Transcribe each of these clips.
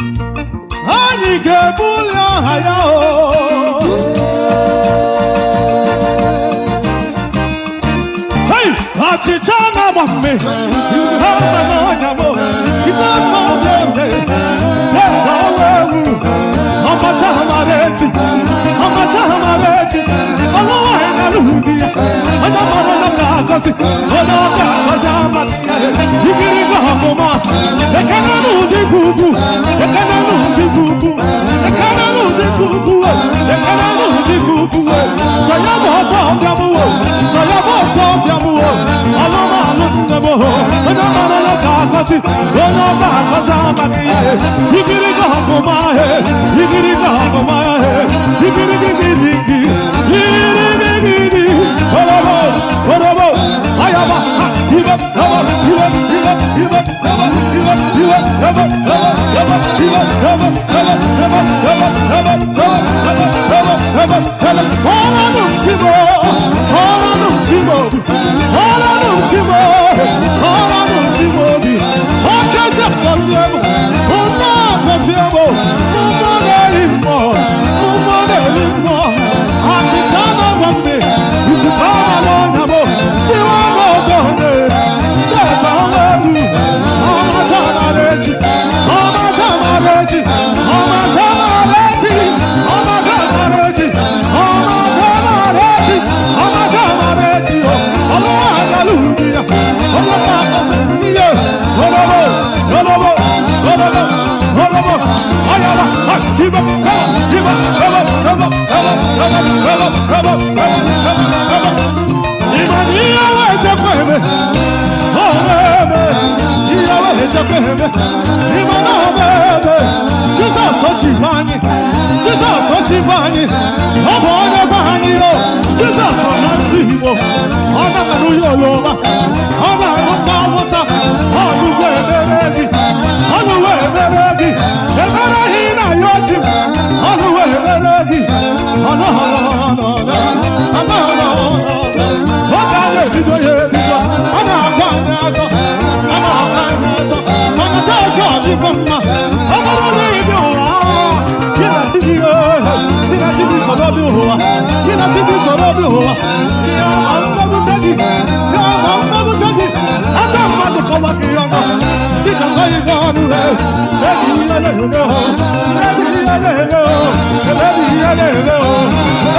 Anyị ga-ebuli aha ya o. Hey! Achịcha na-agba mme, ama n'ọnya m, ibe mma obi eme, eze ọwa ewu, ọmata amara echi, ọmata amara echi, ọlụ nwanyị na alụghị di ya, onye mara na ga-agọzi, onye ọ ga-agọzi amata ya, igirigi ọmụma, ekene n'ụdị bụ ugwu, ekene n'ụdị bụ ugwu, ekene n'ụdị bụ ugwu, ekene n'ụdị bụ ugwu, sọ ya bụ ọsọ bịa mụ, sọ ya bụ ọsọ bịa mụ, alụmalụ nne m, onye mara na ga-agọzi, onye ọ ga-agọzi amaghị ya, igirigi ọmụma, igirigi ọmụma, igirigi igirigi, igirigi, orobo, orobo, ayaba, ibe, ebe, ibe, ibe, ibe, ebe, ibe, ibe, ebe, ebe, ebe, ibe, ebe, ebe, ebe, ebe, ebe, ebe, ebe, ebe, ebe, ọrụ nchimo, ọrụ nchimo, ọrụ nchimo, ọrụ nchimo obi, ọkacha gọzie m, mmụọ gọzie m, mmụọ na-eri mmụọ, mmụọ na-eri mmụọ, achịcha na-agba mme, ikuku ama n'ọnya m, iwe ọma ọzọ na-ete ọnwa egwu, ọmata amara echi, ọmata amara echi, ọmata amara echi, ọmata amara echi, ọmata amara echi, ọmata amara echi, ọlọ́wọ́ àdàlù ni ya, ọlọ́wọ́ àkọsí ni ya, ọlọ́wọ́, ọlọ́wọ́, ọlọ́wọ́, ọlọ́wọ́, ọ̀yàwó, ìbọn, ìbọn, ìbọn, ìbọn, ìbọn, ìbọn, ìbọn, ìbọn, ìbọn, ìbọn, ìyàwó ẹ̀jẹ̀ pẹ̀lẹ́, ọ̀rẹ́mẹ̀, ìyàwó ẹ̀jẹ̀ pẹ̀lẹ́, ìbọn ọ̀rẹ́mẹ̀, Jizọs oṣìbọ anyị, Jizọs oṣìbọ anyị, ọ bụ onye gwa anyị o, Jizọs ọ na-asụ Igbo, ọ na-anụ Yoruba, ọ na-anụ ndị Awụsa, ọ nụgo ebere gị, ọ nụgo ebere gị, ebere gị na-ayọ otu, ọ nụgo ebere gị, ọ nọ oge a na-ebido ya ebido, ọ na-agba anyị azọ, ọ na-agba anyị azọ, mana chọọchị ọdịbọ mma, ọ bụrụ na ibi ụwa, gị na di gị gị na di gị sọrọ bi ụwa, gị na di gị sọrọ bi ụwa, ya ma mmegide gị, ya ma mmegide gị, ata mmadụ kọwa gị ọnụ, tikọkọ gị ọnụ, ebi ihe na-eme o, ebi ihe na-eme o, ebi ihe na-eme o,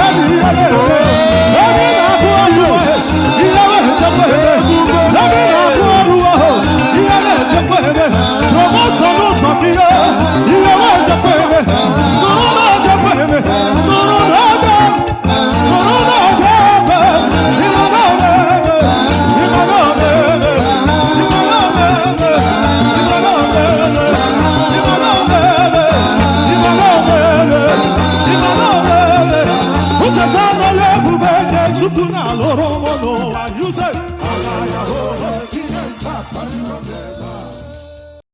ebi ihe na-eme o, ebi na-abụ ọrụ ihe na-echekwa ebe, ebi na-abụ ọrụ ahụ, ihe na-echekwa ebe, promotion n'ụzọ gị, ihe na-echekwa ebe, nụrụ na-echekwa ebe, nụrụ na-ebe, nụrụ na-ebe ebe, ịma na-ebe, ịma na-ebe, ịma na-ebe, ịma na-ebe, ịma na-ebe, ịma na-ebe, ịma na-ebe. Ncheta n'ọlụ ebube nke Chukwu na-alụrụ m n'ụwa, you say, ala ya hụ, ihe nke a.